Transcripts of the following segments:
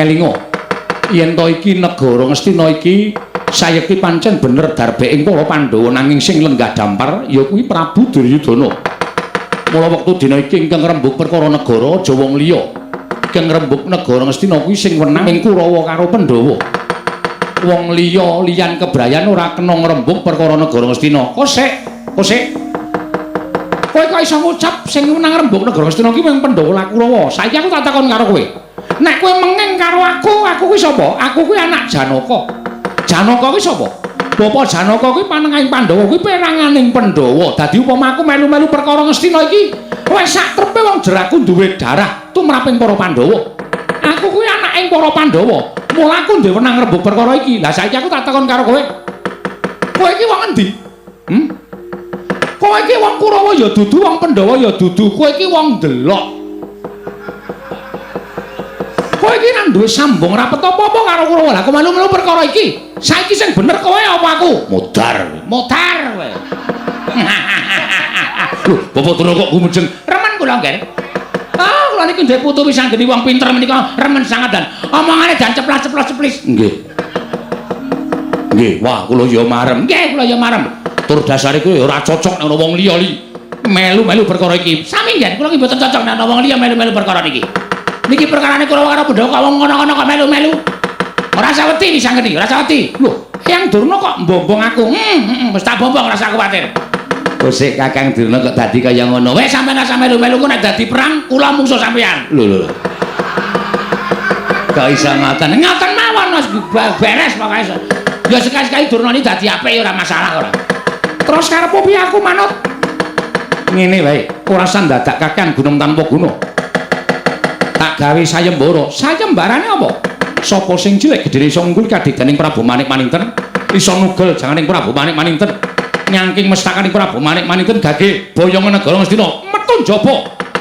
Elinga yen to iki negara Ngastina iki sayekti pancen bener darbeking para Pandhawa, nanging sing lenggah dampar ya kuwi Prabu Duryudana. Mula wektu dina iki ingkang rembug perkara negara aja wong liya. Ingkang rembug negara Ngastina kuwi sing wenang ing Kurawa karo Pandhawa. Wong liya liyan kebrayan ora kena ngrembug perkara negara Ngastina. Kosek, kosek. Kowe kok iso ngucap sing wenang rembug negara Ngastina ki mung Pandhawa lan Kurawa. Saiki aku tak takon karo kowe. Nek kowe mengeng karo aku, aku kuwi sapa? Aku kuwi anak Janaka. Janaka kuwi sapa? Bapak Janaka kuwi panengahing Pandhawa, kuwi peranganing Pandhawa. Dadi upama aku melu-melu perkara Ngastina iki, wis sak trepe wong jeraku duwe darah tumraping para Pandhawa. Aku kuwi anaking para Pandhawa. Mula aku duwe wenang rembug perkara iki. Lah saiki aku tak takon karo kowe. Kowe iki wong endi? Hmm? Kowe iki wong Kurawa ya dudu, wong Pandhawa ya dudu. Kowe iki wong ndelok. Kowe iki ra duwe sambung rapet apa-apa karo Kurawa. Lah kok melu-melu perkara iki? Saiki sing bener kowe apa aku? Modar. Modar kowe. Lho, Bapak Durna kok gumejeng. Remen kula, Ngger. Ah, kula niki ndek putu pisan geni wong pinter menika remen sangat dan omongane dan ceplas-ceplos ceplis. Nggih. Nggih, wah kula ya marem. Nggih, kula ya marem. Tur dasare kuwi ora cocok nek ana wong liya li. Melu-melu perkara iki. Sami nggih, kula nggih mboten cocok nek ana wong liya melu-melu perkara niki. Niki perkarane Kurawa karo Pandhawa kok wong ngono-ngono kok melu-melu. Ora usah wedi wis anggeni, ora usah wedi. Lho, Eyang Durna kok mbombong aku. Wis tak bombong, ora usah kuwatir. Kosek Kakang Durna kok dadi kaya ngono. Wis sampeyan ora usah melu-melu, ku nek dadi perang kula mungsuh sampeyan. Lho lho. Kok iso ngoten? Ngoten mawon wis beres pokoke. Ya sekali-sekali Durna ini dadi apik ya ora masalah ora. Terus karepmu piye aku manut? Ngene wae, ora usah dadak kakean gunung tanpa guna. Tak gawe sayembara. Sayembarane apa? Sapa sing cilik gedene iso ngunggul kadeganing Prabu Manik Maninten, iso nugel janganing Prabu Manik Maninten, nyangking mestakaning Prabu Manik Maninten gage boyong negara Ngastina metu njaba.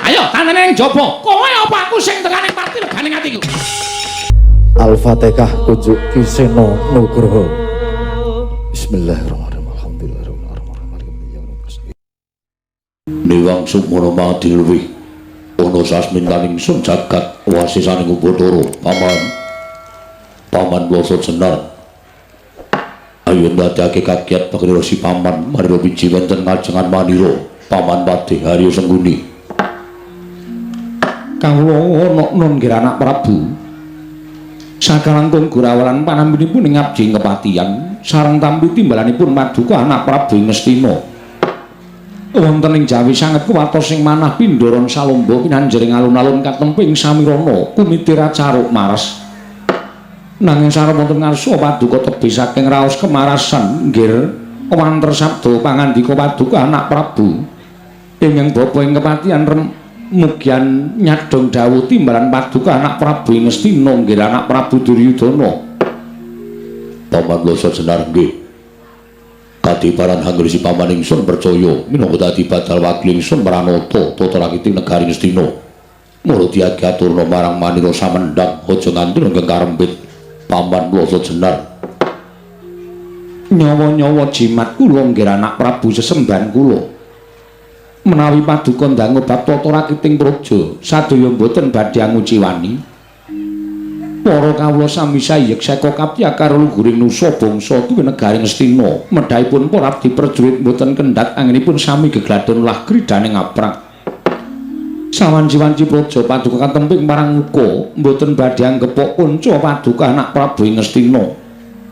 Ayo tanene ning njaba. Kowe apa aku sing tekaning pati leganing atiku. Al-Fatihah kunjuk Ki Seno Nugroho. Bismillahirrahmanirrahim. Alhamdulillahirabbil alamin. Niwang sukmana mati luwih ana sasmintaning sun jagat wasisaning Upacara. Paman, Paman Blasa Jenar, ayo ndadekake kagiat pakrira si paman marira biji wonten ngajengan manira Paman Padhe Harya Sengguni. Kawula ana nun nggih anak Prabu sakalangkung gurawalan panambinipun ing abdi kepatihan sareng tampi timbalanipun paduka anak Prabu Ngastina. Wonten ing Jawi sanget kuwatos ing manah pindharan salomba pinanjering alun-alun katemping samirana kumitira caruk mares. Nanging sareng wonten ngarsa paduka tebih saking raos kemarasan nggir wanter sabda pangandika paduka anak Prabu. Ingkang bapa ing kepatihan mugian nyadong dawuh timbalan paduka anak Prabu Ngastina nggir anak Prabu Duryudana. Paman Blasa Jenar, nggih. Kadiparan hangrisi paman ingsun percaya minangka dadi badal wakil ingsun Pranata tata rakiting negari Ngastina. Mula diagi aturna marang manira samendhang aja nganti ingkang karembit. Paman Blasa Jenar. Nyawa-nyawa jimat kula nggih anak Prabu sesembahan kula. Menawi paduka ndangu bab tata rakiting praja sadaya mboten badhe anguciwani. Para kawula sami sayek seka kapya karo luhuring nusa bangsa tuwi negari Ngastina. Medhahipun para abdi prajurit mboten kendhat anggenipun sami gegladon lah kridane ngaprak. Sawanci-wanci praja paduka katemping marang muka mboten badhe anggepok kanca paduka anak Prabu Ngastina.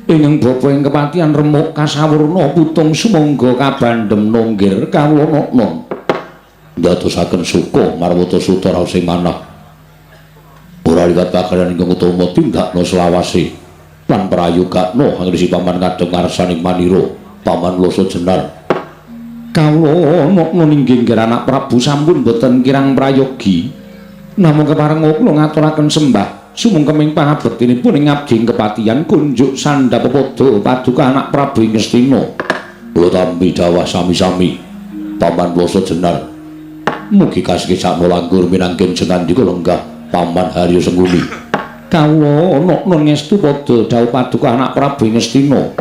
Ingkang bapa ing kepatihan remuk kasawurna putung sumangga kabandhem nonggir kawula noknon. Ndadosaken suka marwata suta raos ing manah. Ora liwat pakaran ingkang utama tindakna selawase lan prayogakna angrisi paman ngadhep ngarsaning manira. Paman Blasa Jenar. Kawula nokno inggih anak Prabu sampun boten kirang prayogi. Namung keparenga kula ngaturaken sembah sumungkeming pangabektinipun ing abdi kepatihan kunjuk sandhap pepada paduka anak Prabu Ngastina. Kula tampi dawah sami-sami Paman Blasa Jenar. Mugi kasekisakna langgur minangkin jengandika lenggah Paman Harya Sengguni. Kawula nokno ngestu padha dawuh paduka anak Prabu Ngastina.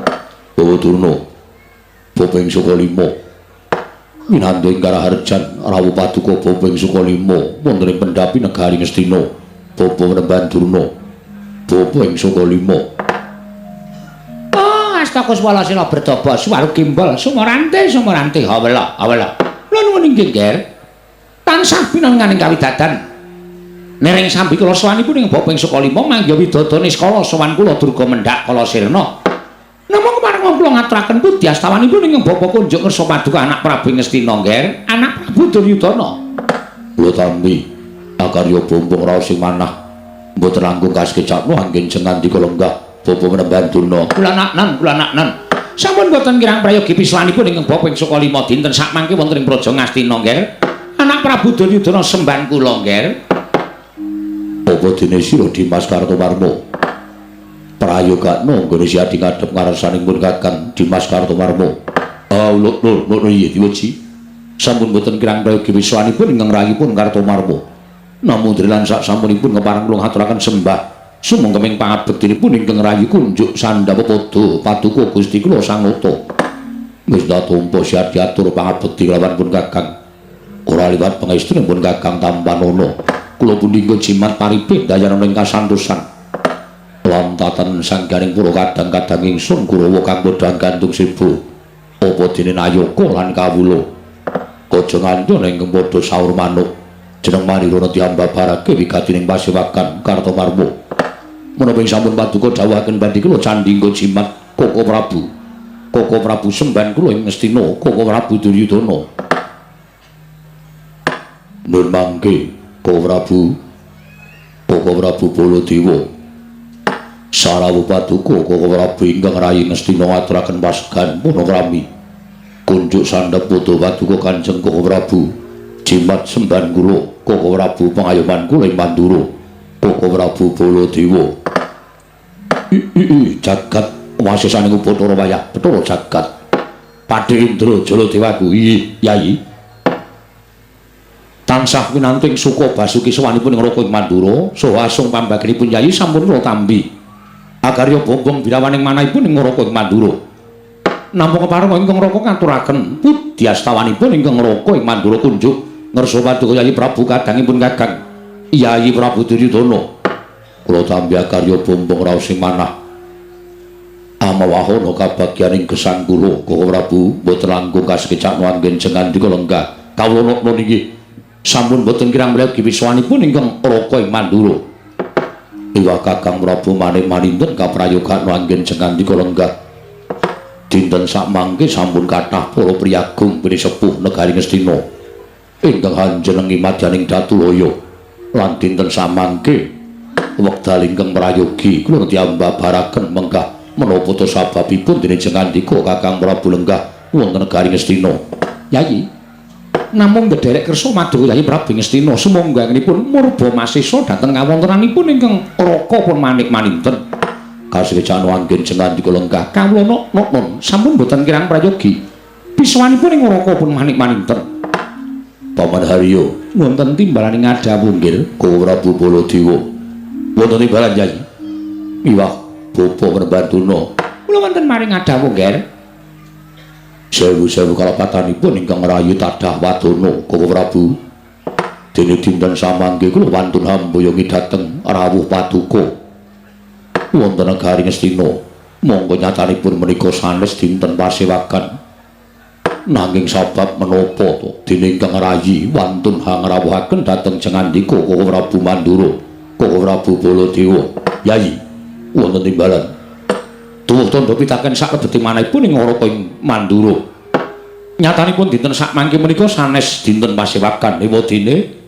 Bawa Durna, bapa ing Sukalima. Winantu ing Karaharjan rawuh paduka bapa ing Sukalima wonten ing pendhapi negari Ngastina. Bapa Nemban Durna. Bapa ing saka lima. Oh, Astakuswala sila berdaba suwaru gimbal sumorante sumorante hawela hawela. Kula nuwun inggih, Nger. Tansah pinanganing kawidadan. Nering sambi kula sowanipun ing Bapa ing saka lima mangga widodane skala sowan kula Durga mendhak kala sirna. Namung kepareng kula ngaturaken puji astawanipun ing Bapa kunjuk ngersa paduka anak Prabu Ngastina, Nger, anak Prabu Duryudana. Kula tampi akarya bombong raos sing manah mboten langkung kasekecakno anggen jengandika lenggah Bapa Menemban Durna. Kula naknan, kula naknan. Sampun boten kirang prayogi piswanipun ing Bapa ing saka lima dinten sakmangke wonten ing Praja Ngastina, Nger. Anak Prabu Duryudana semban kula, Nger. Apa dene sira Dimas Kartomarma? Prayogakno nggone si adi ngadhep ngarsaning pun Kakang Dimas Kartomarma. Ah, lho lho lho iya diweji. Sampun boten kirang prayogi wiswanipun ingkang rayipun Kartomarma. Namung lan sak sampunipun kepareng kula ngaturaken sembah sumangga pangabektinipun ingkang rayi kunjuk sandhapa padha paduka Gusti kula Sangata. Wis ta tampa si adi atur pangabekti kelawan pun Kakang. Ora liwat pangestu pun Kakang tampanana. Kula punika jimat paripih dayanana ing kasantosan. Lantatan sangganing pura kadang-kadang ingsun Kurawa kang padha gantung seba. Apa dene nayaka lan kawula. Kaja nganti ana ingkang padha saur manuk. Jeneng Manirana diambabarake wigatining pasewakan Kartomarma. Menapa ing sampun paduka dawuhaken badhe kula candingga jimat Koko Prabu. Koko Prabu semban kula ing Ngastina, Koko Prabu Duryudana. Nun mangke Koko Prabu, Koko Prabu Baladewa. Sarawuh paduka Koko Prabu ingkang rayi Ngastina ngaturaken pasegan panakrami. Kunjuk sandhep padha paduka Kanjeng Koko Prabu. Jimat semban kula Koko Prabu pangayoman kula ing Mandura. Koko Prabu Baladewa. I jagat wasesaning Bathara wayah Bathara jagat. Padhe Indra Jaladewaku. Iya, Yayi. Tansah winantu ing suka basuki sowanipun ing Raka ing Mandura saha asung pambagenipun Yayi sampun kula tampi. Akarya bombong birawaning manahipun ing Raka ing Mandura. Nampa kepareng ingkang Raka ngaturaken puji astawanipun ingkang Raka ing Mandura kunjuk ngersa paduka Yayi Prabu kadangipun Kakang Yayi Prabu Duryudana. Kula tampi akarya bombong raos ing manah. Amawahana kabagyaning gesang kula Koko Prabu mboten langkung kasekecakno anggen jengandika lenggah. Kawula nokno niki sampun boten kirang prayogi wiswanipun ingkang Raka ing Mandura. Iwah Kakang Prabu manik maninten kaprayogakno anggen jengandika lenggah. Dinten sakmangke sampun kathah para priyagung pinisepuh negari Ngastina ingkang hanjenengi madyaning Datulaya lan dinten samangke wekdal ingkang prayogi kula diambabaraken menggah menapa ta sababipun dene jengandika Kakang Prabu lenggah wonten negari Ngastina. Yayi, namung ndherek kersa maduka Yayi Prabu Ngastina sumangga anggenipun murba masesa dhateng kawontenanipun ingkang Raka pun manik maninten. Kasrecano anggen jengandika lenggah kawula noknon sampun boten kirang prayogi piswanipun ing Raka pun manik maninten. Paman Haryo wonten timbalaning ngadhawuh nggih Koko Prabu Baladewa. Wonten timbalan Yayi. Iwah Bapa Merbanduna. Kula wonten maring ngadhawuh nggih. Sewu-sewu kalepatanipun ingkang rayi tadah wadana Koko Prabu. Dene dinten samangke kula wantun hamboyongi dhateng rawuh paduka wonten negari Ngastina. Monggo nyatanipun menika sanes dinten pasewakan. Nanging sabab menapa to dene ingkang rayi wantun hangrawuhaken dhateng jengandika Koko Prabu Mandura, Koko Prabu Baladewa. Yayi, wonten timbalan. Tuwuh tandha pitaken saklebete manahipun ing Raka ing Mandura. Nyatanipun dinten sakmangke menika sanes dinten pasewakan. Ewadene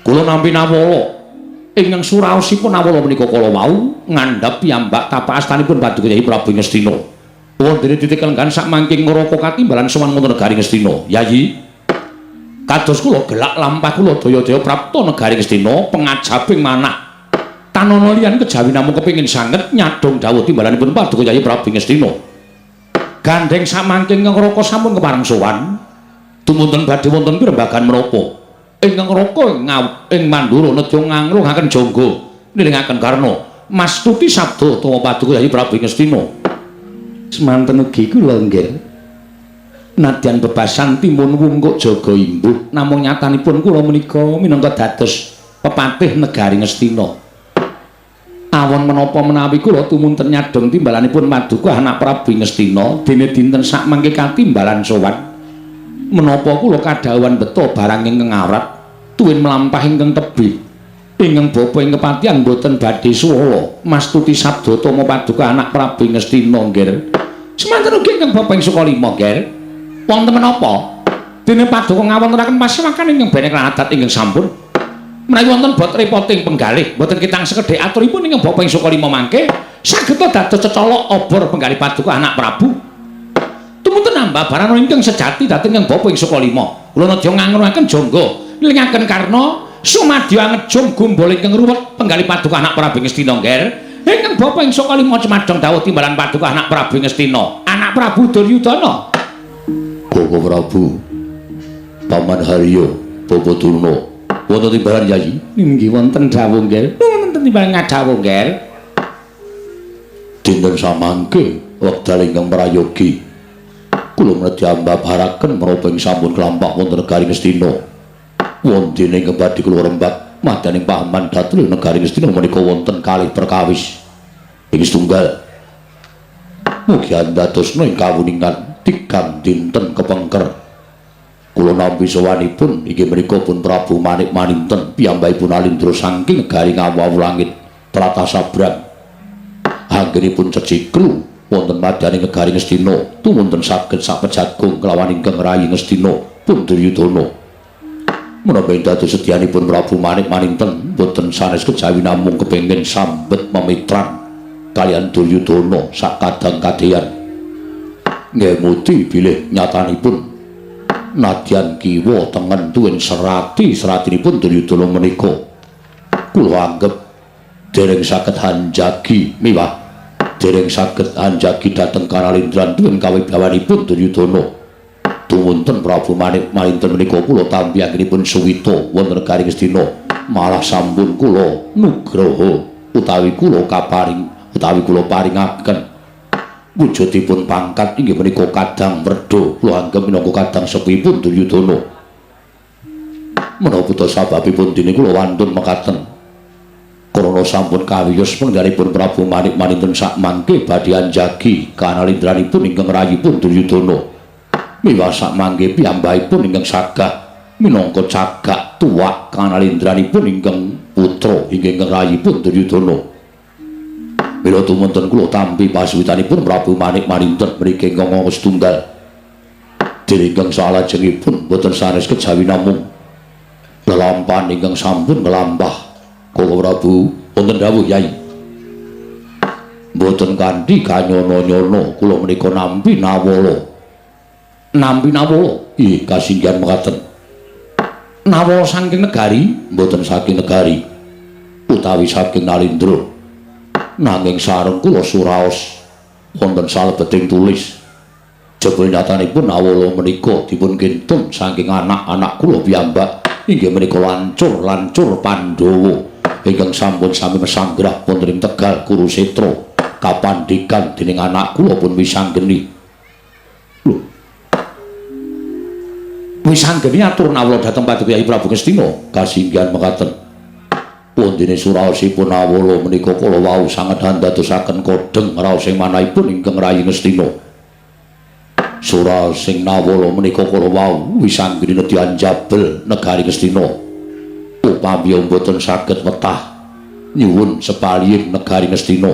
kula nampi nawala ingkang suraosipun nawala menika kala wau ngandhap piyambak tapak astanipun paduka Yayi Prabu Ngastina. Wondene titik lenggan sakmangke ngraka katimbalan sowan wonten negari Ngastina. Yayi, kados kula gelak lampah kula daya-daya prapta negari Ngastina pengajaping manah. Tanana liyan kejawi namung kepengin sanget nyadhong dawuh timbalanipun paduka Yayi Prabu Ngastina. Gandheng samangke ngraka sampun kepareng sowan. Tumunten badhe wonten pirembagan menapa? Ingkang Raka ing Mandura nedya nganglungaken jangga nilingaken Karna mastuti sabda utawa paduka Yayi Prabu Ngastina. Semanten ugi kula nggih. Nadyan bebasan timun wungkuk jaga imbuh namung nyatanipun kula menika minangka dados pepatih negari Ngastina. Awon menapa menawi kula tumunten nyadhong timbalanipun paduka anak Prabu Ngastina dene dinten sakmangke katimbalan sowan. Menapa kula kadhawuhan beto barang ingkang awrat tuwin mlampah ingkang tebih. Ingkang bapa ing kepatihan boten badhe suwala mastuti sabda tama paduka anak Prabu Ngastina nggih. Semanten ugi ingkang bapa ing Sukalima nggih. Wonten menapa? Dene paduka ngawontenaken pasewakan ingkang benek lan adat ingkang sampun. Menawi wonten bot repoting penggalih boten kitang sekedhik aturipun ingkang bapa ing Sukalima mangke saged dados cecolok obor penggalih paduka anak Prabu. Tumunten nambah barana ingkang sejati dhateng ingkang bapa ing Sukalima. Kula nedya ngangrunaken jangga ngelingaken karna sumadya angejum gumbul ingkang ruwet penggalih paduka anak Prabu Ngastina nggih. Ingkang bapa ing Sukalima cemadhong dawuh timbalan paduka anak Prabu Ngastina, anak Prabu Duryudana. Koko Prabu, Paman Haryo, Bapa Durna, wonten timbalan Yayi? Inggih wonten dawuh nggih. Wonten timbalan ngadhawuh nggih. Dinten samangke wekdal ingkang prayogi kula nedya ambabaraken menapa ing sampun kelampah wonten negari Ngastina. Wondene ingkang badhe kula rembag madyaning pahaman dhateng negari Ngastina menika wonten kalih perkawis. Ing setunggal mugi andadosna ing kawuningan tigang dinten kepengker. Kula nampi sowanipun inggih menika pun Prabu Manik Maninten piyambakipun alindra saking negari Ngawu Langit tlatah Sabrang. Anggenipun ceciklu wonten madyaning negari Ngastina tumunten saged sapejagung kelawan ingkang rayi Ngastina pun Duryudana. Menapa ing dados sedyanipun Prabu Manik Maninten boten sanes kejawi namung kepengin sambet memitran kaliyan Duryudana sakadang kadeyan. Ngemuti bilih nyatanipun nadyan kiwa tengen tuwin serati seratinipun Duryudana menika kula anggep dereng saged hanjagi miwah dereng saged hanjagi dhateng kanalindran tuwin kawibawanipun Duryudana. Tumunten Prabu Manik Maninten menika kula tampi anggenipun suwita wonten negari Ngastina malah sampun kula nugraha utawi kula kaparing utawi kula paringaken wujudipun pangkat inggih menika kadang werda kula anggep minangka kadang sepuhipun Duryudana. Menapa ta sababipun dene kula wantun mekaten krana sampun kawiyos penggalipun Prabu Manik Maninten sakmangke badhe anjagi kanalindranipun ingkang rayipun Duryudana miwah sakmangke piyambakipun ingkang sagah minangka cagak tuwak kanalindranipun ingkang putra ingkang rayipun Duryudana. Mila tumunten kula tampi pasuwitanipun Prabu Manik Maninten mriki ingkang angka setunggal. Dene ingkang salajengipun boten sanes kejawi namung lelampahan ingkang sampun kelampah. Koko Prabu, wonten dawuh Yai. Boten kanthi kanyono-nyono kula menika nampi nawala. Nampi nawala? Nggih, kasinggihan mekaten. Nawala saking negari? Mboten saking negari. Utawi saking Nalindra. Nanging sareng kula suraos wonten salebeting tulis. Jebul nyatanipun nawala menika dipun kintun saking anak-anak kula piyambak inggih menika lancur-lancur Pandhawa ingkang sampun sami mesanggrah wonten ing Tegal Kurusetra kapandikan dening anak kula pun Wisanggeni. Lho. Wisanggeni atur nawala dhateng Paduka Kyai Prabu Ngastina kasinggihan mekaten. Wondene suraosipun nawala menika kala wau sanget andadosaken kodheng raos ing manahipun ingkang rayi Ngastina. Suraos ing nawala menika kala wau Wisanggeni nedya anjabel negari Ngastina. Upami mboten saged wetah nyuwun sepaliying negari Ngastina.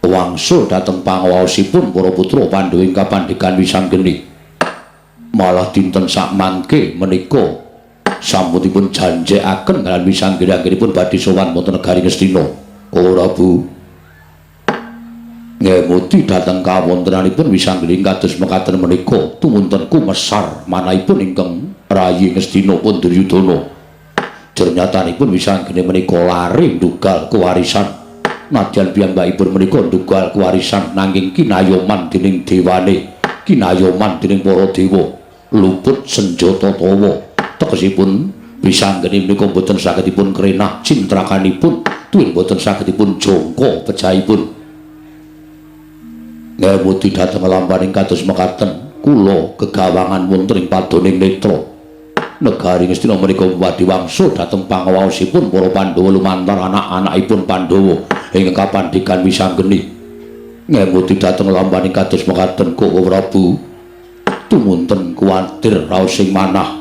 Wangsul dhateng pangawaosipun para putra Pandhawa ing kapandikan Wisanggeni. Malah dinten sakmangke menika sampunipun janjekaken kaliyan Wisanggeni anggenipun badhe sowan wonten negari Ngastina. Koko Prabu ngemuti dhateng kawontenanipun Wisanggeni kados mekaten menika tumunten kumesar manahipun ingkang rayi Ngastina pun Duryudana. Jernyatanipun Wisanggeni menika lare ndugal kewarisan. Nadyan piyambakipun menika ndugal kewarisan nanging kinayoman dening dewane, kinayoman dening para dewa, luput senjata tawa. Tegesipun Wisanggeni menika boten sagedipun krenah cintrakanipun, tuwin boten sagedipun jangka pejahipun. Ngemuti dhateng lampaning kados mekaten, kula gegawangan wonten ing padoning netra. Negari Ngastina menika badhe wangsul dhateng pangawaosipun para Pandhawa lumantar anak-anakipun Pandhawa ingkang kapandikan Wisanggeni. Ngemuti dhateng lampaning kados mekaten Koko Prabu. Tumunten kuwatir raosing manah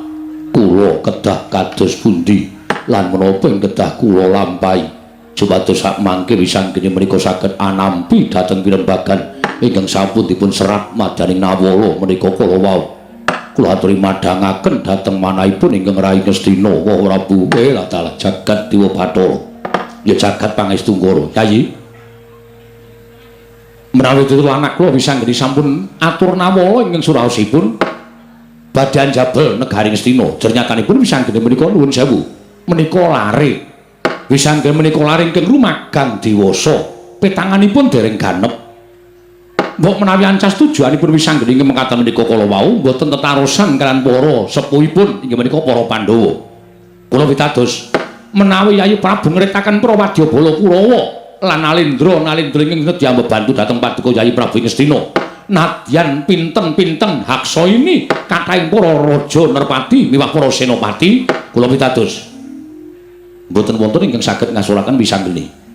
kula kedah kados pundi lan menapa ing kedah kula lampahi supados sak mangke Wisanggeni menika saged anampi dhateng pirembagan ingkang sampun dipun serat madyaning Nawala menika kala wau. Kula aturi madhangaken dhateng manahipun ingkang Rayi Ngastina Koko Prabu. Lah dalah jagat Dewa Bathara. Ya jagat Pangestungkara. Yayi. Menawi tutur anak kula Wisanggeni sampun atur nawala ingkang suraosipun badhe anjabel negari Ngastina. Jernyatanipun Wisanggeni menika nuwun sewu. Menika lare. Wisanggeni menika lare ingkang rumagang dewasa. Petanganipun dereng ganep. Mbok menawi ancas tujuanipun Wisanggeni ingkang mekaten menika kala wau mboten tetarosan kaliyan para sepuhipun inggih menika para Pandhawa. Kula pitados menawi Yayi Prabu ngritaken para wadyabala Kurawa lan Nalendra Nalendra ingkang nedya mbebantu dhateng paduka Yayi Prabu Ngastina. Nadyan pinten-pinten haksa ini kathahing para raja nerpati miwah para senopati, kula pitados mboten wonten ingkang saged ngasoraken Wisanggeni.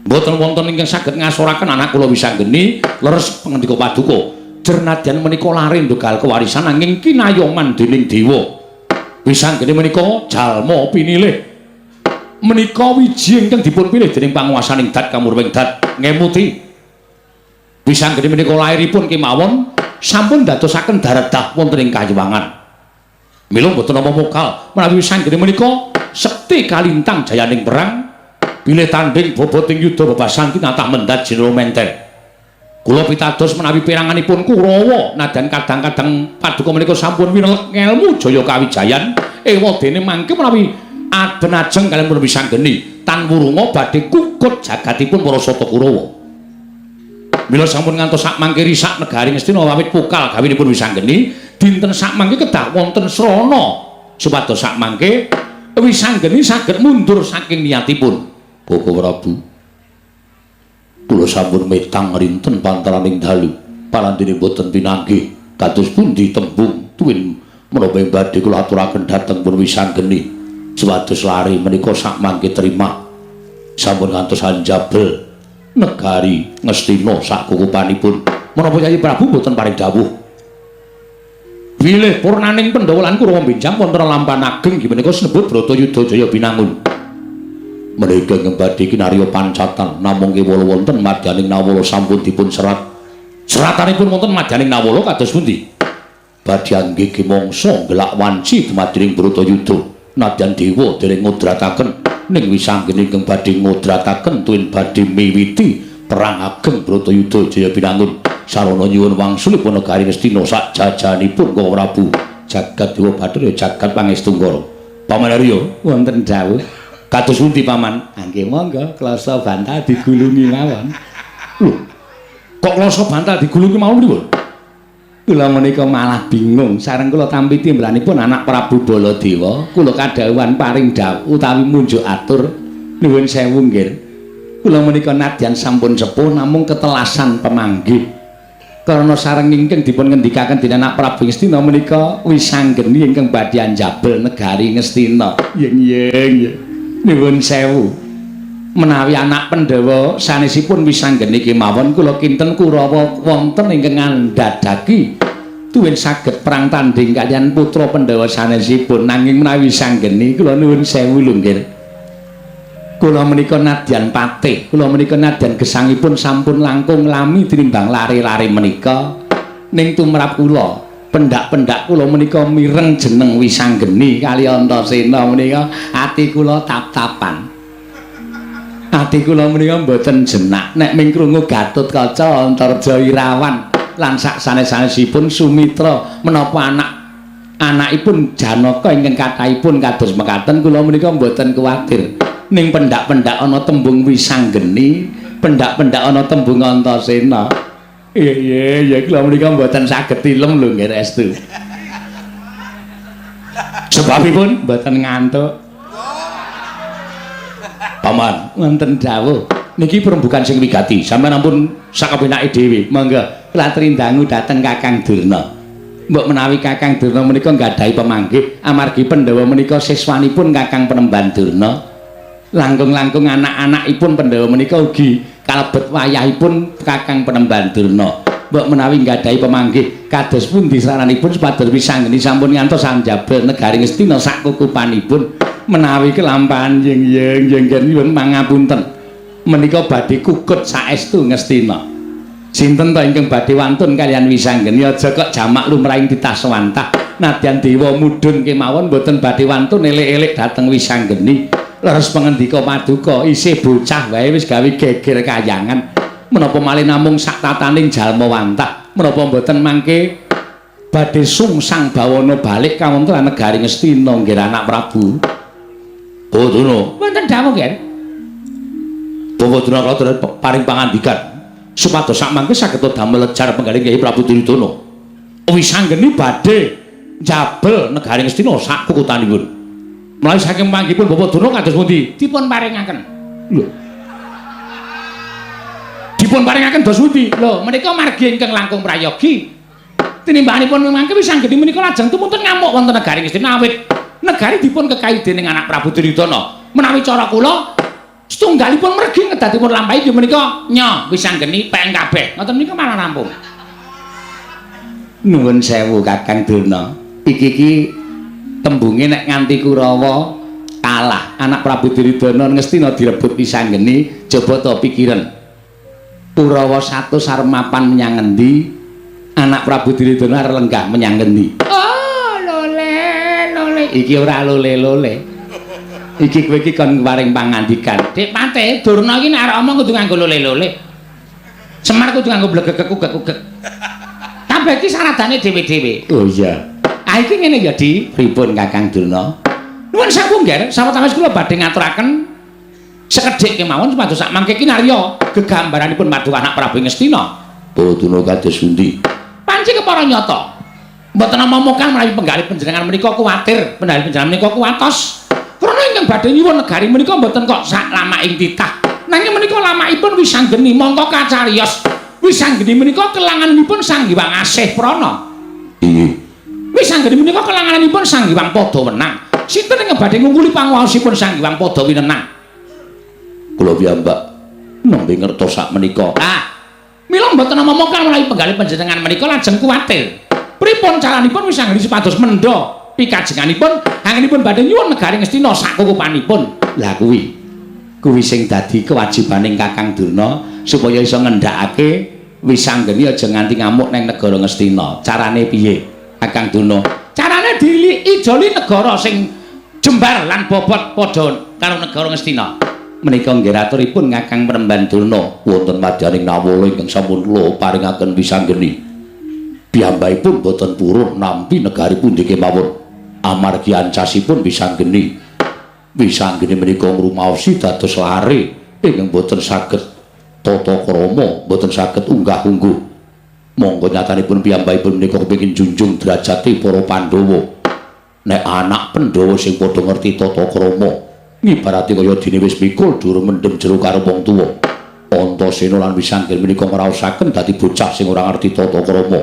Mboten wonten ingkang saged ngasoraken anak kula Wisanggeni leres pangandika paduka. Jernadyan menika lare ndhugal kewarisan anging kinayoman dening dewa. Wisanggeni menika jalma pinilih. Menika wiji ingkang dipun pilih dening panguwasaning dat kamurwing dat ngemuti. Wisanggeni menika lairipun kemawon sampun dadosaken daredah wonten ing kayuwangan. Mila mboten napa mokal menawi Wisanggeni menika sekti kalintang jayaning perang bilih tandhing boboting yuda bebasan tinatah mendhat jinara menter. Kula pitados menawi peranganipun Kurawa nadyan kadang-kadang paduka menika sampun winelek ngelmu jaya kawijayan ewadene mangke menawi aden-ajeng kaliyan pun Wisanggeni tan wurunga badhe kukut jagatipun para Sata Kurawa. Mila sampun ngantos sak mangke risak negari Ngastina awit pokal gawinipun Wisanggeni dinten sak mangke kedah wonten srana supados sak mangke Wisanggeni saged mundur saking niatipun. Koko Prabu, kula sampun metang rinten pantaraning dalu palandene boten pinanggih kados pundi tembung tuwin menapa ing badhe kula aturaken dhateng pun Wisanggeni supados lare menika sak mangke terima sampun ngantos anjabel negari Ngastina sak kukupanipun. Menapa Yayi Prabu boten paring dawuh bilih purnaning Pandhawa lan Kurawa benjang wonten lampahan ageng inggih menika sinebut Bratayuda Jaya Binangun. Menika ingkang badhe kinarya pancatan namung kewala wonten madyaning Nawala sampun dipun serat. Seratanipun wonten madyaning Nawala kados pundi? Badhe anggih mangsa gelak wanci dumadining Bratayuda. Nadyan dewa dereng ngodrataken ning Wisanggeni ingkang badhe ngodrataken tuwin badhe miwiti perang ageng Bratayuda Jaya Binangun. Sarana nyuwun wangsulipun negari Ngastina sak jajanipun Koko Prabu. Jagat Dewa Bathara jagat Pangestungkara. Paman Arya wonten dawuh. Kados pundi paman? Angge monggo klasa bantal digulungi mawon. Lho. Kok klasa bantal digulungi mawon pripun? Kula menika malah bingung. Sareng kula tampi timbalanipun anak Prabu Baladewa, kula kadhawuhan paring dawuh utawi munjuk atur nuwun sewu nggih. Kula menika nadyan sampun sepuh namung ketelasan pemanggih. Karena sareng ingkang dipun ngendikaken dening anak Prabu Ngastina menika Wisanggeni ingkang badhe anjabel negari Ngastina. Yeng yeng. Nuwun sewu. Menawi anak Pandhawa sanesipun Wisanggeni kemawon kula kinten Kurawa wonten ingkang ngandhadhaki tuwin saged perang tandhing kaliyan putra Pandhawa sanesipun. Nanging menawi Wisanggeni kula nuwun sewu lho nggih. Kula menika nadyan patih, kula menika nadyan gesangipun sampun langkung lami tinimbang lare-lare menika. Ning tumrap kula, pendak-pendak kula menika mireng jeneng Wisanggeni kali Antasena menika ati kula tap-tapan. Ati kula menika mboten jenak nek ming krungu Gatotkaca Antarja Irawan lan sak sanes-sanesipun Sumitra menapa anak anakipun Janaka ingkang kathahipun kados mekaten kula menika mboten kuwatir. Ning pendak-pendak ana tembung Wisanggeni, pendak-pendak ana tembung Antasena. Iya iya iya kula menika mboten saged tilem lho nggih restu. Sebabipun mboten ngantuk. Paman, wonten dawuh. Niki perembugan sing wigati. Sampeyan ampun sakapenake dhewe. Monggo kula trindangu dhateng Kakang Durna. Mbok menawi Kakang Durna menika nggadahi pemanggih amargi Pandhawa menika siswanipun Kakang Penemban Durna. Langkung-langkung anak-anakipun Pandhawa menika ugi kalebet wayahipun Kakang Penemban Durna. Mbok menawi nggadahi pemanggih kados pundi saranipun supados Wisanggeni sampun ngantos anjabel negari Ngastina sakukupanipun menawi kelampahan yeng yeng yeng nyuwun pangapunten menika badhe kukut saestu Ngastina. Sinten to ingkang badhe wantun kaliyan Wisanggeni aja kok jamak lumrahing titah sewantah nadyan dewa mudhun kemawon mboten badhe wantun elek-elek dhateng Wisanggeni. Leres pangendika paduka isih bocah wae wis gawe geger kayangan. Menapa malih namung sak tataning jalma wantah menapa mboten mangke badhe sungsang bawana balik kawontenan negari Ngastina nggih anak Prabu. Oh Durna. Wonten dawuh nggih. Bapak Durna kula paring pangandikan supados sak mangke saged damel lejar penggalih Kyai Prabu Duryudana. Wisanggeni badhe njabel negari Ngastina sak kukutanipun. Menawi saking panggihipun Bapak Durna kados pundi? Dipun paringaken. Lho. Dipun paringaken dos pundi? Lho, menika margi ingkang langkung prayogi. Tinimbanganipun mangke Wisanggeni menika lajeng tumuntun ngamuk wonten negari Ngastina awit negari dipun kekahi dening anak Prabu Duryudana. Menawi cara kula setunggalipun mergi ngedadipun lampahi inggih menika nyo Wisanggeni peng kabeh. Ngoten menika malah rampung. Nuwun sewu Kakang Durna. Iki iki tembunge nek nganti Kurawa kalah anak Prabu Duryudana Ngastina direbut Wisanggeni, coba to pikiran. Kurawa 100 arep mapan menyang ngendi? Anak Prabu Duryudana arep lenggah menyang ngendi? Oh, lole lole. Iki ora lole-lole. Iki kowe iki kon paring pangandikan. Dik Pate, Durna iki nek arep omong kudu nganggo lole-lole. Semar kudu nganggo blegegek-ugek-ugek. Kabeh iki saradane dhewe-dhewe. Oh iya. Ah iki ngene ya, Di. Pripun Kakang Durna? Nuwun sewu nggih, sawetawis kula badhe ngaturaken sekedhik kemawon supados sak mangke kinarya gegambaranipun paduka anak Prabu Ngastina. Para Durna kados pundi? Panci kepara nyata. Mboten nampa menawi penggalih panjenengan menika kuwatir, penggalih panjenengan menika kuwatos. Krana ingkang badhe nyuwun negari menika mboten kok sak lamaking titah. Nanging menika lamakipun Wisanggeni mongko kacariyos. Wisanggeni menika kelanganipun Sang Hyang Asih Prana. Inggih. Wisanggeni menika kelanganipun Sang Hyang Padawenang. Sinten ingkang badhe ngungkuli panguwaosipun Sang Hyang Padawinenang? Kula piyambak nembe ngertos sak menika. Ah, mila mboten nampa menawi penggalih panjenengan menika lajeng kuwatir. Pripun caranipun Wisanggeni supados mendha pikajenganipun anggenipun badhe nyuwun negari Ngastina sakukupanipun. Lah kuwi. Kuwi sing dadi kewajibaning Kakang Durna supaya iso ngendhakake Wisanggeni aja nganti ngamuk nang negara Ngastina. Carane piye? Kakang Durna. Carane diijoli negara sing jembar lan bobot padha karo negara Ngastina. Menika nggih aturipun Kakang Penemban Durna wonten madyaning nawala ingkang sampun kula paringaken Wisanggeni. Piyambakipun boten purun nampi negari pundi kemawon. Amargi ancasipun Wisanggeni. Wisanggeni menika ngrumaosi dados lare ingkang boten saged tata krama, boten saged unggah-ungguh. Monggo nyatanipun piyambakipun menika kepengin junjung derajate para Pandhawa. Nek anak Pandhawa sing padha ngerti tata krama, ngibarate kaya dene wis mikul dhuwur mendem jero karo wong tuwa. Antasena lan Wisanggeni menika ngraosaken dadi bocah sing ora ngerti tata krama,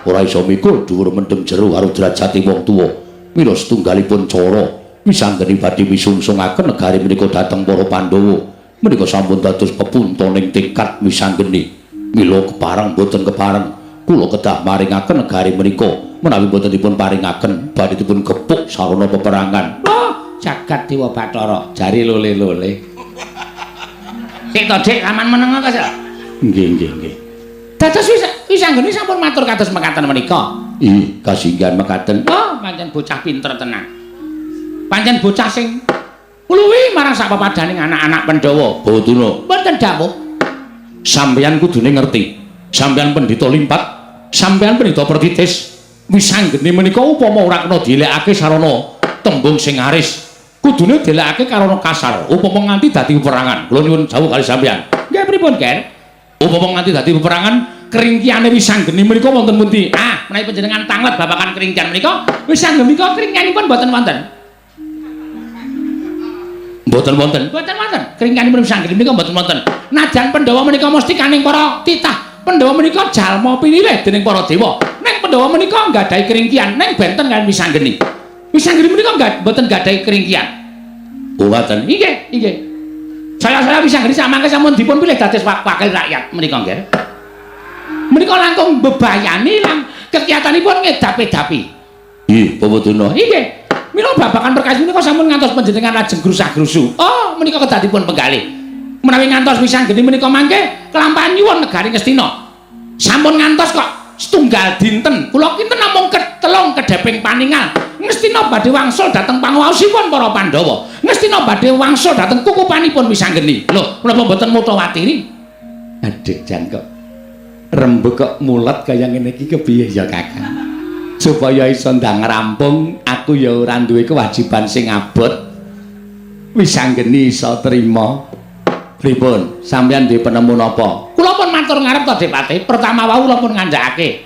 ora iso mikul dhuwur mendem jero karo derajate wong tuwa. Mila setunggalipun cara Wisanggeni badhe misungsungaken negari menika dhateng para Pandhawa. Menika sampun dados pepuntoning tekad Wisanggeni. Mila kepareng boten kepareng kula kedah maringaken negari menika. Menawi boten dipun paringaken badhe dipun gepuk sarana peperangan. Oh, jagat Dewa Bathara jari lole-lole. Sik to Dik, sampean meneng kok. Nggih, nggih, nggih. Dados Wisanggeni sampun matur kados mekaten menika. Ih, kasinggihan mekaten. Oh, pancen bocah pinter tenan. Pancen bocah sing ngluwi marang sak pepadaning anak-anak Pandhawa. Bawa Durna. Mboten dawuh. Sampeyan kudune ngerti. Sampeyan pendhita limpat, sampeyan pendhita pertitis. Wisanggeni menika upama ora kena dilekake sarana tembung sing aris, kudune dilekake karana kasar. Upama nganti dadi peperangan. Kula nyuwun jawuh kali sampeyan. Nggih pripun, Ger? Upama nganti dadi peperangan, keringkiyane Wisanggeni menika wonten pundi? Ah, menawi panjenengan tanglet babagan keringkian menika, Wisanggeni menika keringkianipun mboten wonten. Mboten wonten. Mboten wonten. Keringkianipun Wisanggeni menika mboten wonten. Najan Pandhawa menika mesti kaning para titah. Pandhawa menika jalma pinilih dening para dewa. Ning Pandhawa menika nggadahi keringkian ning benten kaliyan Wisanggeni. Wisanggeni menika mboten nggadahi keringkian. Oh ngaten. Nggih, nggih. Saya-saya Wisanggeni samangke sampun dipun pilih dados wakil rakyat menika nggih. Menika langkung bebayani lan kekiyatanipun ngedap-edapi. Nggih, Bapak Durna. Nggih. Mila babagan perkawis menika sampun ngantos panjenengan lajeng grusah-grusu. Oh, menika kedah dipun penggalih. Menawi ngantos Wisanggeni menika mangke kelampahan nyuwun negari Ngastina. Sampun ngantos kok setunggal dinten. Kula kinten namung ketelung kedheping paningal. Ngastina badhe wangsul dhateng panguwaosipun para Pandhawa. Ngastina badhe wangsul dhateng kukupanipun Wisanggeni. Lho, menapa mboten mutawatiri? Aduh, jan kok rembug kok mulet kaya ngene iki kepiye ya, Kakang? Supaya iso ndang rampung, aku ya ora duwe kewajiban sing abot. Wisanggeni iso trima. Pripun? Sampeyan duwe penemu napa? Kula pun matur ngarep to, Depati. Pertama wau kula pun ngandhakake.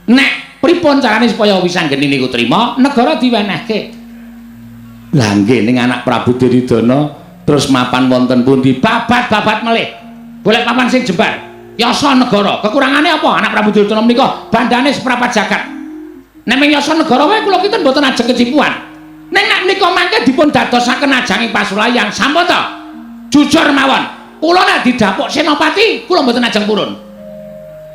Nek pripun carane supaya Wisanggeni niku trima, negara diwenehke. Lah nggih ning anak Prabu Duryudana terus mapan wonten pundi? Babat-babat melih. Golek papan sing jembar. Yasa negara. Kekurangane apa? Anak Prabu Duryudana menika bandane seprapat jagat. Nek ming yasa negara wae kula kinten mboten ajeng kecipuan. Ning nek menika mangke dipun dadosaken ajanging pasulayan, sampun to? Jujur mawon, kula nek didapuk senopati, kula mboten ajeng purun.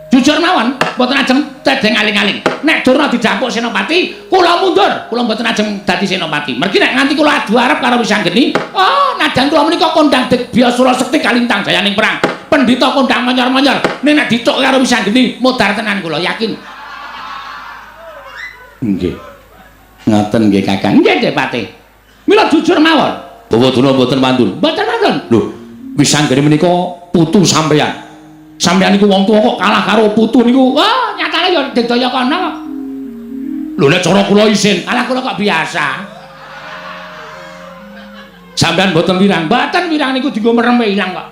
Jujur mawon, mboten ajeng tedheng aling-aling. Nek Durna didapuk senopati, kula mundur, kula mboten ajeng dadi senopati. Mergi nek nganti kula adu arep karo Wisanggeni, oh najan kula menika kondang Dibyasura sekti kalintang jayaning perang. Pendhita kondang monyor-monyor, nek nek dicuk karo Wisanggeni, modar tenan kula yakin. Nggih. Ngoten nggih Kakang. Nggih, Depati. Mila jujur mawon. Bapak Durna mboten wantun. Mboten wantun. Lho, Wisanggeni menika putu sampeyan. Sampeyan niku wong tuwa kok kalah karo putu niku. Wah, nyatane ya digdaya kono kok. Lho nek cara kula isin, kalah kula kok biasa. Sampeyan mboten wirang. Mboten wirang niku dienggo merem ilang kok.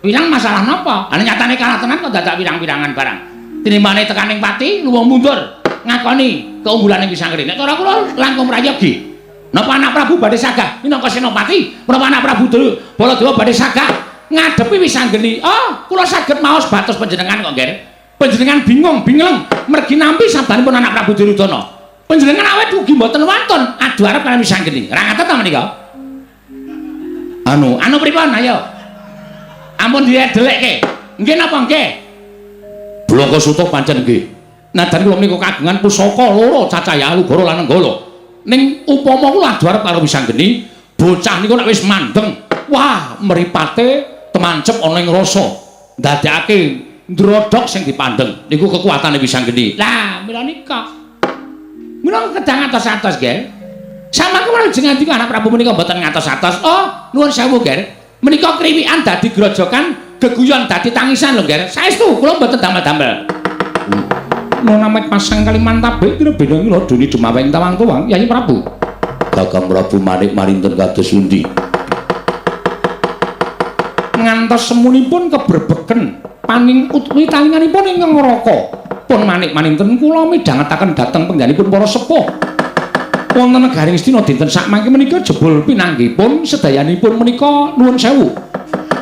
Wirang masalah napa? Ana nyatane kalah tenan kok dadak wirang-wirangan barang. Tinimbane tekaning pati luwung mundur ngakoni keunggulane Wisanggeni. Nek cara kula langkung prayogi. Napa anak Prabu badhe sagah minangka senopati? Menapa anak Prabu Baladewa badhe sagah ngadepi Wisanggeni? Oh, kula saged maos batos panjenengan kok, Ngger. Panjenengan bingung, bingleng mergi nampi sabanipun anak Prabu Duryudana. Panjenengan awet ugi mboten wantun adu arep kaliyan Wisanggeni. Ora ngaten ta menika? Anu, anu pripun? Ayo. Ampun diedelekke. Nggih napa nggih? Blangka Suta pancen nggih. Nadan kula menika kagungan pusaka loro cacah Alugoro lan Nenggala. Ning upama kula adu arep karo Wisanggeni, bocah niku nek wis mandeng, wah mripate temancep ana ing rasa, ndadekake ndrodhok sing dipandeng. Niku kekuatane Wisanggeni. Lah, mila nika. Mila kedah ngatos-atos, Ger. Samangke menawi jenengan andika anak Prabu menika mboten ngatos-atos. Oh, nuwun sewu, Ger. Menika kriwikan dadi grojokan, geguyon dadi tangisan lho, Ger. Saestu kula mboten damel-damel. Nona pasang Kalimantan tabik bena ngila duni dumaweng tawang tuwang Yayi Prabu. Kakang Prabu Manik Marinten kados pundi? Ngantos semunipun kebrebeken paning utmi talinganipun ingkang neraka. Pun Manik Maninten kula midhangetaken dhateng pengganipun para sepuh. Wonten negari Ngastina dinten sakmangke menika jebul pinanggihipun sedayanipun menika nuwun sewu.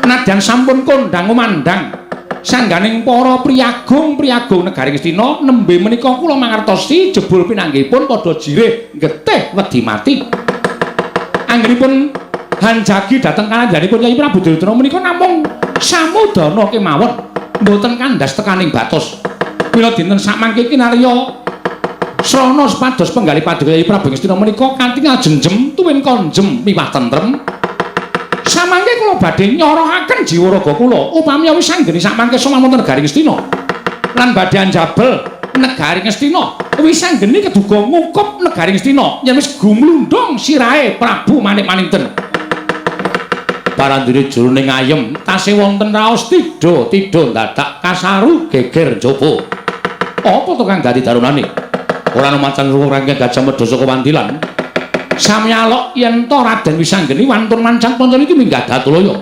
Nadyan sampun kondhang umandhang sangganing para priyagung-priyagung negari Ngastina nembe menika kula mangertosi jebul pinanggihipun padha jirih getih wedi mati. Anggenipun hanjagi dhateng kalandhanipun Kyai Prabu Duryudana menika namung samudana kemawon mboten kandhas tekaning batos. Mila dinten sakmangke kinarya srana supados penggalih paduka Kyai Prabu Ngastina menika katingal jenjem tuwin konjem miwah tentrem. Samangke kula badhe nyorohaken jiwa raga kula upami Wisanggeni sakmangke sowan wonten negari Ngastina lan badhe anjabel negari Ngastina. Wisanggeni keduga ngukup negari Ngastina yen wis gumlundung sirahe Prabu Manik Maninten. Parandene jroning ayem tasih wonten raos tidha tidha dadak kasaru geger jaba. Apa to kang dadi darunane? Ora ana macan rangke Gajah Mada saka Wantilan. Samyalok yen to Raden Wisanggeni wantun mancang pancen iki minggah datulaya.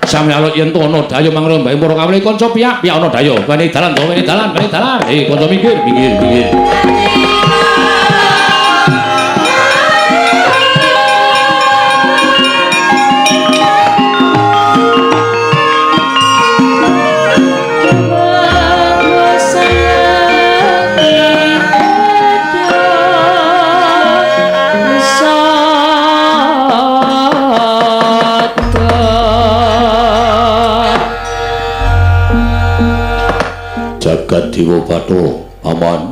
Samyalok yen to ana daya mangrembahe para kawula kanca piyak piyak ana daya. Wene dalan to, wene dalan, wene dalan. Kanca minggir, minggir, minggir. Jagat Dewa Bathara, aman.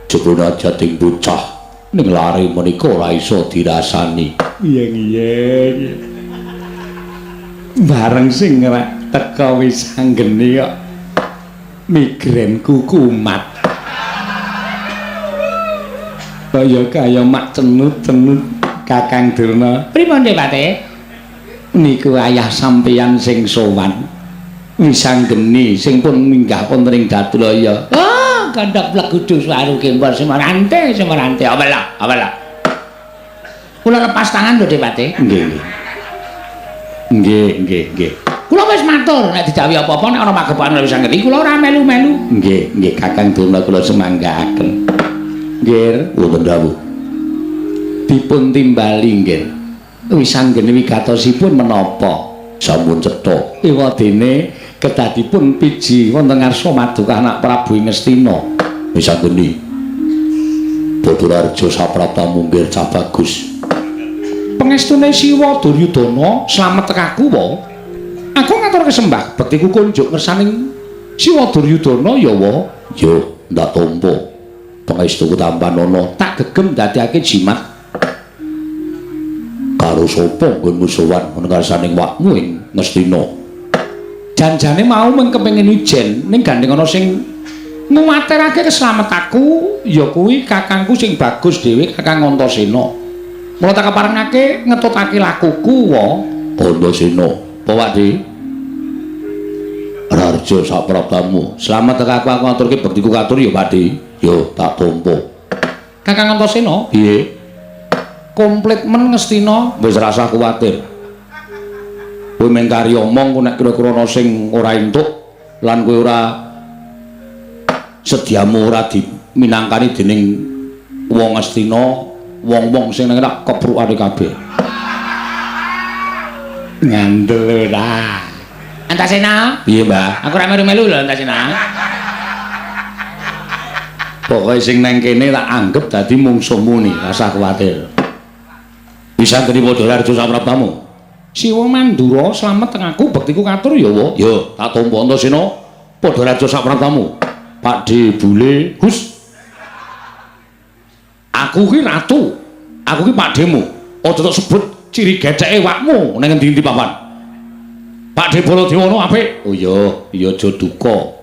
Jebul ajating bocah ning lare menika ora iso dirasani. Iya. Bareng sing rek teka wis anggene kok migrenku kumat. Kaya kaya mak cenut-cenut Kakang Durna. Pripun Depate? Niku ayah sampeyan sing sowan. Wis anggene sing pun minggah wonten ing Datulaya. Oh, gandhak plegudu swaru gembor semarante semarante. Awalah, awalah. Kula lepas tangan lho Depate. Nggih. Nggih, nggih, nggih. Kula wis matur nek didhawuhi apa-apa nek ana magepokan wis anggene kula ora melu-melu. Nggih, nggih Kakang Durna kula semanggaaken. Nggih, wonten dawuh. Dipun timbali nggih. Wis anggene wigatosipun menapa? Sampun cetha. Ewadene kedah dipun piji wonten ngarsa Madukah anak Prabu Ngastina. Wis anggene. Bathara sapraptamu nggih cah bagus. Pengestune Siwa Duryudana slamet tekaku wa. Aku ngatur kesembah bektiku kunjuk ngersaning Siwa Duryudana ya wa. Yo ndak tampa. Pangestuku tampanana tak gegem dadekake jimat. Karo sapa nggonmu sowan ngarsaning wakmu ing Ngastina? Janjane mau mung kepengin ijen ning gandeng ana sing nguwatirake keslamet aku ya kuwi kakangku sing bagus dhewe Kakang Antasena. Mula tak keparengake ngetutake lakuku wa. Antasena, apa Pakde? Raja saprabtamu, slamet tekaku aku ngaturke bektiku katur ya Pakde. Yo tak tampa. Kakang Antasena, piye? Komplit men Ngastina, wis rasah kuwatir. Kowe mung kari omong ku nek kira-kira ana sing ora entuk lan kowe ora sediamu ora diminangkani dening wong Ngastina, wong-wong sing nang tak keprukane kabeh. Ngandel ora. Antasena, piye, Mbah? Aku ora melu-melu lho Antasena. Pokoke sing nang kene tak anggep dadi mungsuhmu nih, rasah kuwatir. Bisa ngene padha Raja sapraptamu. Siwa Mandura slamet teng aku bektiku katur ya wa. Yo, tak tampa Antasena padha Raja sapraptamu. Pakde Bule, hus. Aku ki ratu. Aku ki pakdemu. Aja tok sebut ciri getheke wakmu nang endi-endi papan. Pakde Baladewa apik. Oh iya, iya aja duka.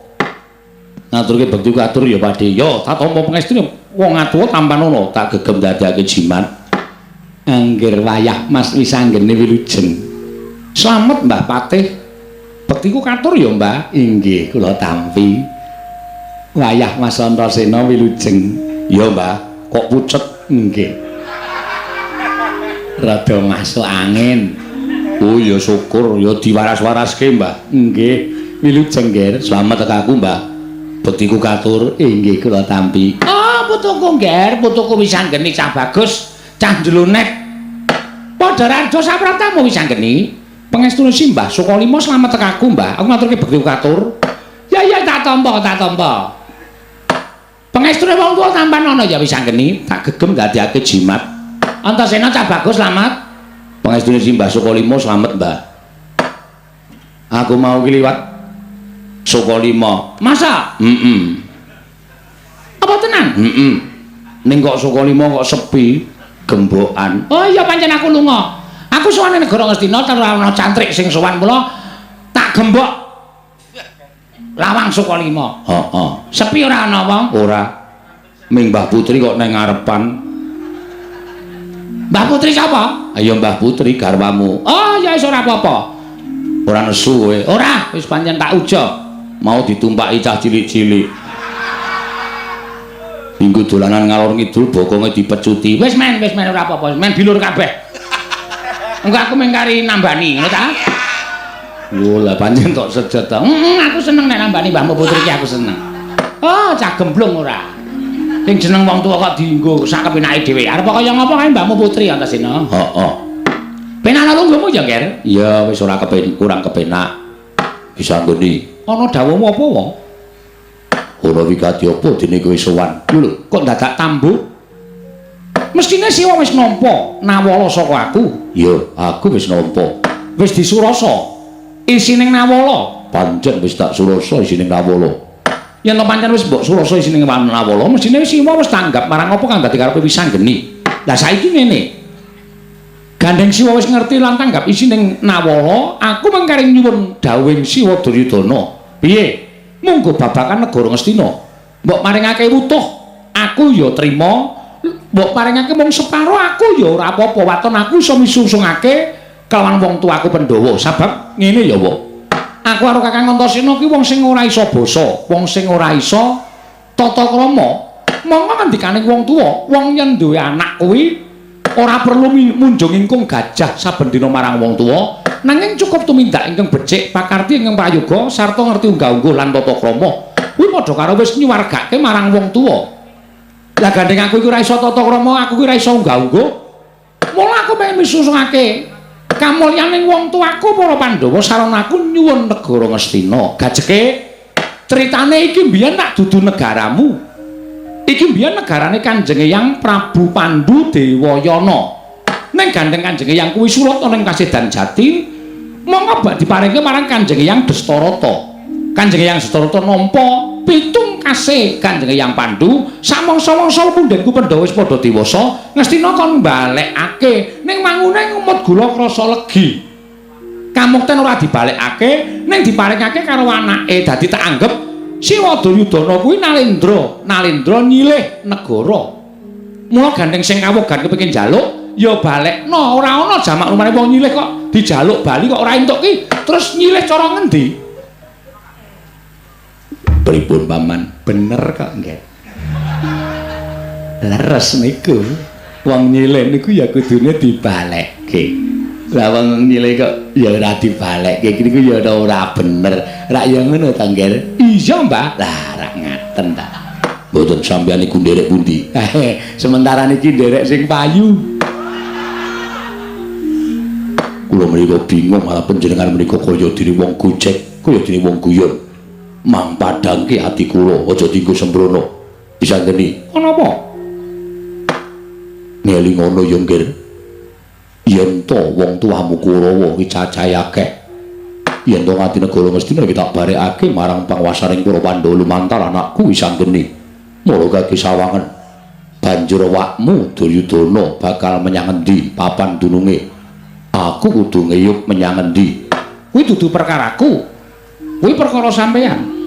Ngaturke bekti katur ya Pakde. Yo, tak tampa pangestune wong atuwa tampanana tak gegem dadekake jimat. Angger wayah Mas wis anggene wilujeng. Slamet Mbah Patih. Bektiku katur ya Mbah. Inggih, kula tampi. Wayah Mas Antasena wilujeng. Ya Mbah, kok pucet? Nggih. Rada masuk angin. Oh ya syukur ya diwaras-waraske Mbah. Nggih, wilujeng nggih. Slamet tekaku Mbah. Bektiku katur. Inggih kula tampi. Oh, putuku nggih, putuku wis anggene cah bagus, cah njlonek. Padha Raja sapraptamu wis anggene. Pangestune Simbah Sukalima slamet tekaku Mbah. Aku ngaturke bektiku katur. Ya ya tak tampa, tak tampa. Pangestune wong tuwa tampanana ya wis anggene, tak gegem dadekake jimat. Antasena cah bagus slamet. Pangestune Simbah Sukalima slamet Mbah. Aku mau ki liwat Sukalima. Masa? Heeh. Apa tenan? Heeh. Ning kok Sukalima kok sepi, gembokan. Oh iya pancen aku lunga. Aku sowan negara Ngastina terus ana cantrik sing sowan kula tak gembok lawang Sukalima. Heeh. Sepi ora ana wong? Ora. Ming Mbah Putri kok nang ngarepan. Mbah Putri sapa? Ayo Mbah Putri garwamu. Oh ya wis ora apa-apa. Ora nesu kowe. Ora, wis pancen tak ujo. Mau ditumpaki cah cilik-cilik. Minggu dolanan ngalor ngidul bokonge dipecuti. Wis men ora apa-apa, men bilur kabeh. Engko aku mung kari nambani, ngono ta? Lho lah pancen tok sejet ta. Heeh, aku seneng nek nambani Mbahmu Putri iki aku seneng. Oh, cah gemblung ora. Sing jeneng wong tuwa kok dienggo sak kepenake dhewe. Arep kaya ngapa kae Mbahmu Putri Antasena? Heeh. Penak lungguhmu ya, Ger? Iya, wis ora kurang kepenak. Bisa nggoni. Ana dawuhmu apa wae? Ora wigati apa dene kowe sowan. Lho, kok dadak tambuh? Mestine Siwa wis nampa nawala saka aku. Ya, aku wis nampa. Wis disurasa. Isining nawala Pancen wis tak surasa isine Nawala. Yen to pancen wis mbok surasa isine Nawala, mesthine Siwa wis tanggap marang apa kang dadi karepe Wisanggeni. Lah saiki ngene. Gandeng Siwa wis ngerti lan tanggap isine Nawala, aku mengkaring nyuwun dawuhing Siwa Duryudana. Piye? Monggo babakan negara Ngastina. Mbok maringake wutuh, aku ya trima. Mbok paringake mung separo aku ya ora apa-apa. Waton aku iso misusungake kelawan wong tuaku Pandhawa. Sabab ngene ya, Wak. Aku karo Kakang Antasena ki wong sing ora iso basa, wong sing ora iso tata krama. Monggo ngendikane wong tuwa, wong yen duwe anak kuwi ora perlu munjung ingkung gajah saben dina marang wong tuwa, nanging cukup tumindak ingkang becik, pakarti ingkang prayoga sarta ngerti unggah-ungguh lan tata krama. Kuwi padha karo wis nyuwargake marang wong tuwa. Lah gandeng aku iki ora iso tata krama, aku iki ora iso unggah-ungguh. Mula aku pengen misusungake kamulyaning wong tuaku para Pandhawa sarana aku nyuwun negara Ngastina. Gajeke critane iki mbiyen tak dudu negaramu. Iki mbiyen negarane Kanjeng Eyang Prabu Pandu Dewayana. Ning gandeng Kanjeng Eyang kuwi sulut ana ing Kasedan Jati, monggo bak diparingke marang Kanjeng Eyang Destarata. Kanjeng Eyang Destarata nampa pitung kasih Kanjeng Eyang Pandu, samangsa-mangsa pundhenku Pandhawa wis padha dewasa, Ngastina kon balekake ning mangune ngumut gula krasa legi. Kamukten ora dibalekake, ning diparingake karo anake. Dadi tak anggep Siwa Duryudana kuwi Nalendra, Nalendra nyilih negara. Mula gandeng sing kawogan kepengin njaluk, ya balekno, ora ana jamak lumane wong nyilih kok dijaluk bali kok ora entuk ki, terus nyilih cara ngendi? Pripun paman? Bener kok nggih. Leres niku. Wong nyilih niku ya kudune dibalekke. Lah wong nyilih kok ya ora dibalekke niku ya ora bener. Rak ya ngono ta, Ngger? Iya, Mbah. Lah rak ngaten ta. Mboten sampeyan niku nderek pundi? Sementara niki nderek sing payu. Kula menika bingung malah panjenengan menika kaya dene wong gojek, kaya dene wong guyon. Mang padhangke ati kula, aja dienggo sembrono. Bisa ngene. Ana apa? Ngeling ngono ya, Ngger. Yen to wong tuamu Kurawa ki cacahe akeh. Yen to nganti negara Ngastina iki tak barekake marang panguwasaning para Pandhawa lumantar anakku Wisanggeni. Mula kaki sawangen. Banjur awakmu Duryudana bakal menyang endi papan dununge? Aku kudu ngeyup menyang endi? Kuwi dudu perkaraku. Kuwi perkara sampeyan.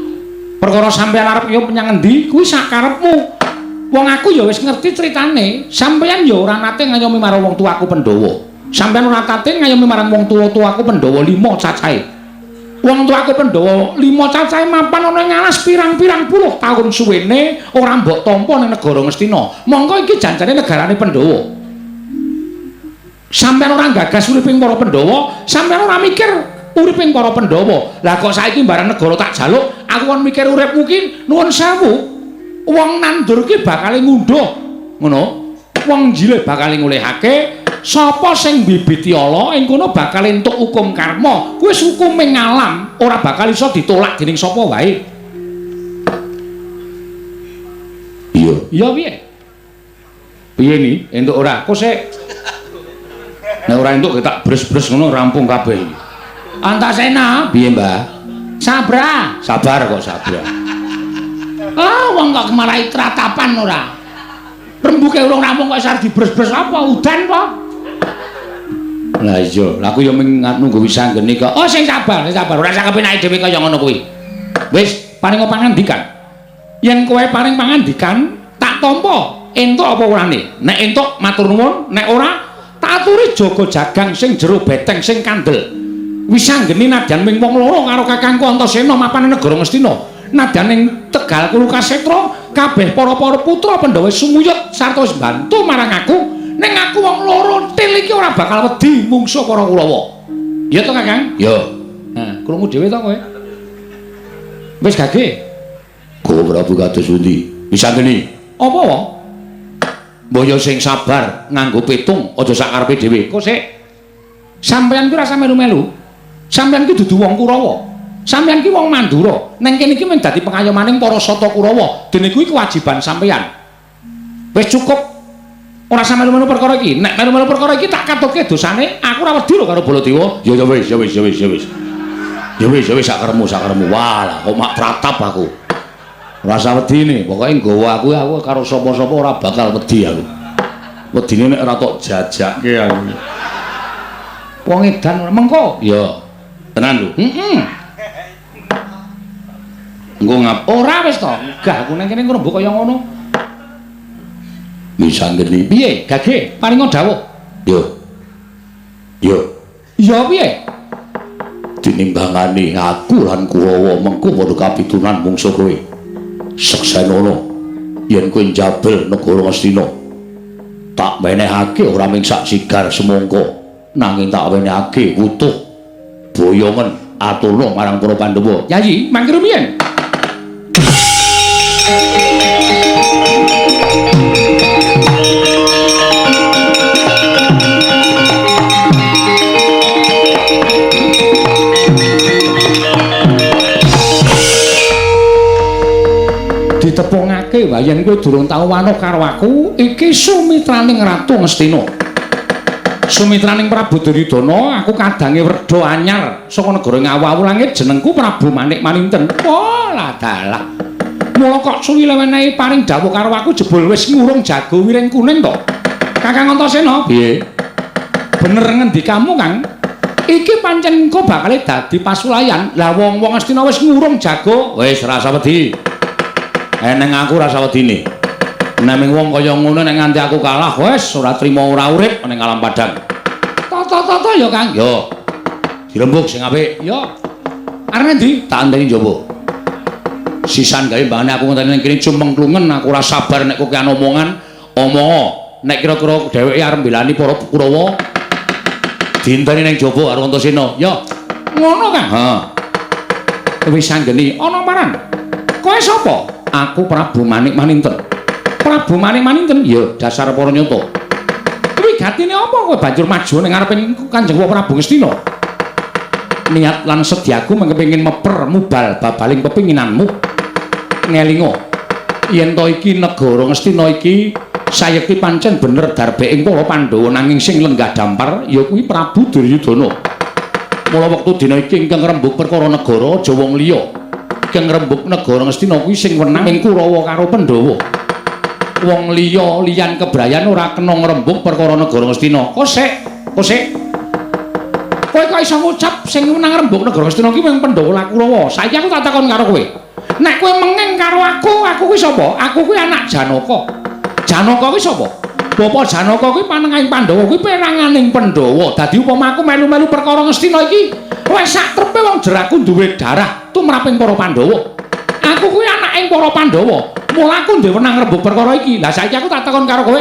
Perkara sampeyan arep ngeyup menyang endi kuwi sakarepmu. Wong aku ya wis ngerti critane. Sampeyan ya ora nate ngayomi marang wong tuaku Pandhawa. Sampeyan ora nate ngayomi marang wong tuwa-tuwaku Pandhawa 5 cacahe. Wong tuaku Pandhawa 5 cacahe mapan ana ing alas pirang-pirang puluh taun suwene ora mbok tampa ning negara Ngastina. Mongko iki janjane negarane Pandhawa. Sampeyan ora gagas uriping para Pandhawa, sampeyan ora mikir uriping para Pandhawa. Lah kok saiki barang negara tak jaluk, aku kon mikir uripmu ki nuwun sewu. Wong nandur ki bakal ngunduh, ngono. Wong njilih bakal ngulihake. Sapa sing mbibiti ala ing kono bakal entuk hukum karma. Kuwi hukume ngalam, ora bakal iso ditolak dening sapa wae. Iya. Iya piye? Piye ni? Entuk ora? Kok sik nek ora entuk tak bres-bres ngono rampung kabeh iki. Antasena, piye, Mbah? Sabra. Sabar kok sabra. Ah, wong kok marai tratapan ora. Rembuke urung rampung kok arep dibres-bres apa? Udan apa? Lah iya, lah aku ya mung nunggu Wisanggeni kok. Oh, sing sabar, sing sabar. Ora sak kepenake dhewe kaya ngono kuwi. Wis, paring pangandikan. Yen kowe paring pangandikan, tak tampa entuk apa orane. Nek entuk matur nuwun, nek ora tak aturi jaga jagang sing jero beteng sing kandel. Wisanggeni nadyan ming wong loro karo kakangku Antasena mapan negara Ngastina. Nadyan ing Tegal Kurukasetra kabeh para-para putra Pandhawa sumuyut sarta wis bantu marang aku. Ning aku wong loro til iki ora bakal wedi mungsuh para Kurawa. Ya to, Kakang? Ya. Nah, krungu dhewe to kowe? Wis gage. Kowe Prabu kados pundi? Wisanggeni. Apa wae? Mbok yo sing sabar nganggo pitung aja sak karepe dhewe. Kok sik? Sampeyan ki ora usah melu-melu. Sampeyan ki dudu wong Kurawa. Sampeyan ki wong Mandura. Neng kene iki mung dadi pengayomaning para sata Kurawa. Dene kuwi kewajiban sampeyan. Wis cukup. Ora usah melu-melu perkara iki. Nek melu-melu perkara iki tak katutke dosane, aku ora wedi lho karo Baladewa. Ya ya wis, ya wis, ya wis, ya wis. Ya wis sakaremu sakaremu. Walah kok mak tratap aku. Rasa wedine, pokoke nggawa aku karo sapa-sapa ora bakal wedi aku. Wedine nek ora tok jajake aku. Wong edan mengko. Ya. Tenan lho. Heeh. Engko ngap ora wis to. Gah aku nang kene ngrembug kaya ngono. Bisa ngene. Piye? Gage paringa dawuh. Yo. Yo. Ya piye? Tinimbangane aku lan Kurawa mengko padha kapitunan mungsuh kowe. Seksenono yen kowe njabel negara Ngastina. Tak menehake ora mung sak sigar semangka, nanging tak wenehake wutuh boyongen atuna marang para Pandhawa. Yayi, mangke rumiyin. Ditepungake wae yen kowe durung tau wanuh karo aku, iki sumitraning Ratu Ngastina. Sumitraning Prabu Duryudana, aku kadange werda anyar saka negara Ngawu langit, jenengku Prabu Manik Maninten. Walah dalah. Mula kok suwi lewenehi paring dawuh karo aku jebul wis ngurung jago wiring kuning to. Kakang Antasena, piye? Bener ngendikamu, Kang? Iki pancen engko bakal dadi pasulayan. Lah wong-wong Ngastina wis ngurung jago, wis rasa wedi. Eneng aku rasa wedine. Nek wong kaya ngono nek nganti aku kalah wis ora trima ora urip ning alam padang. Toto-toto ya, Kang. Yo. Dirembug sing apik. Yo. Arep endi? Tak enteni njaba. Sisan gawe mbane aku ngenteni ning kene cumeng klungen aku ora sabar nek kokean omongan, omongo. Nek kira-kira dheweke arep mbelani para Kurawa dienteni ning njaba karo Antasena. Yo. Ngono, Kang. Ha. Wis anggeni ana marang. Kowe sapa? Aku Prabu Manik Maninten. Prabu Manik Maninten? Ya, dasar para nyata. Kuwi gatine apa kowe banjur maju ning ngarepe Kanjeng Prabu Ngastina? Niat lan sedyaku mengkepengin meper mubal babaling pepinginanmu. Ngelinga yen to iki negara Ngastina iki sayekti pancen bener darbeking para Pandhawa nanging sing lenggah dampar ya kuwi Prabu Duryudana. Mula wektu dina iki ingkang rembug perkara negara aja wong liya. Kang rembug negara Ngastina kuwi sing wenang ing Kurawa karo Pandhawa. Wong liya liyan kebrayan ora kena ngrembug perkara negara Ngastina. Kosek, kosek. Kowe kok iso ngucap sing wenang ngrembug negara Ngastina kuwi wong Pandhawa lan Kurawa. Saiki aku tak takon karo kowe. Nek kowe mengeng karo aku, aku kuwi sapa? Aku kuwi anak Janaka. Janaka kuwi sapa? Bapa Janaka kuwi panengahing Pandhawa kuwi peranganing Pandhawa. Dadi upama aku melu-melu perkara Ngastina iki, wis sak trepe wong jeraku duwe darah tumraping para Pandhawa. Aku kuwi anaking para Pandhawa. Mula aku duwe wenang rembug perkara iki. Lah saiki aku tak takon karo kowe.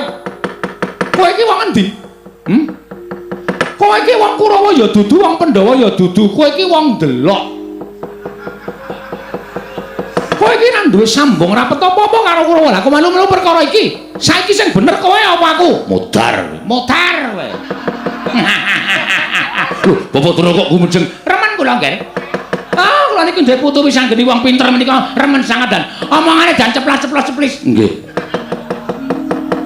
Kowe iki wong endi? Kowe iki wong Kurawa ya dudu, wong Pandhawa ya dudu. Kowe iki wong delok. Kowe iki ra duwe sambung rapet apa-apa karo Kurawa. Lah kok melu-melu perkara iki? Saiki sing bener kowe apa aku? Modar. Modar kowe. Lho, Bapak Durna kok gumejeng. Remen kula nggih. Ah, kula niku duwe putu wis anggeni wong pinter menika remen sangat dan omongane dan ceplas-ceplos ceplis. Nggih.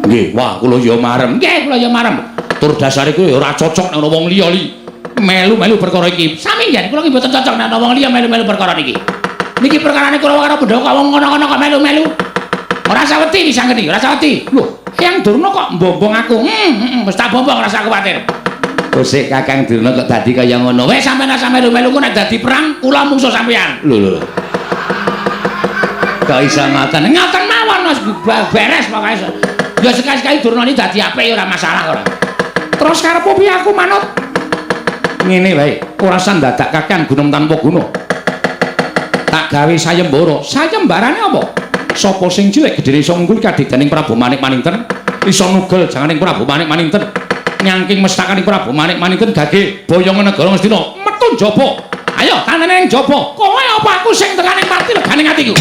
Nggih, wah kula ya marem. Nggih, kula ya marem. Tur dasare kuwi ya ora cocok nek ana wong liya li. Melu-melu perkara iki. Sami nggih, kula nggih mboten cocok nek ana wong liya melu-melu perkara niki. Niki perkarane Kurawa karo Pandhawa kok wong ngono-ngono kok melu-melu. Ora saweti wis anggeni, ora saweti. Lho, Eyang Durna kok mbombong aku. Wis tak bombong rasa kuwatir. Kosek Kakang Durna kok dadi kaya ngono. Wis sampeyan ora melu-melu ku nek dadi perang kula mungsuh sampeyan. Lho lho. Kok iso ngoten? Ngoten mawon wis beres pokoke. Ya sekali-sekali Durna ini dadi apik ya ora masalah ora. Terus karepmu piye aku manut? Ngene wae, ora usah ndadak kakean gunung tanpa guna. Tak gawe sayembara. Sayembarane apa? Sapa sing cilik gedene iso ngunggul kadeganing Prabu Manik Maninten, iso nugel janganing Prabu Manik Maninten, nyangking mestakaning Prabu Manik Maninten gage boyongan negara Ngastina metu njaba. Ayo tanene ning njaba. Kowe apa aku sing tekaning pati legane atiku.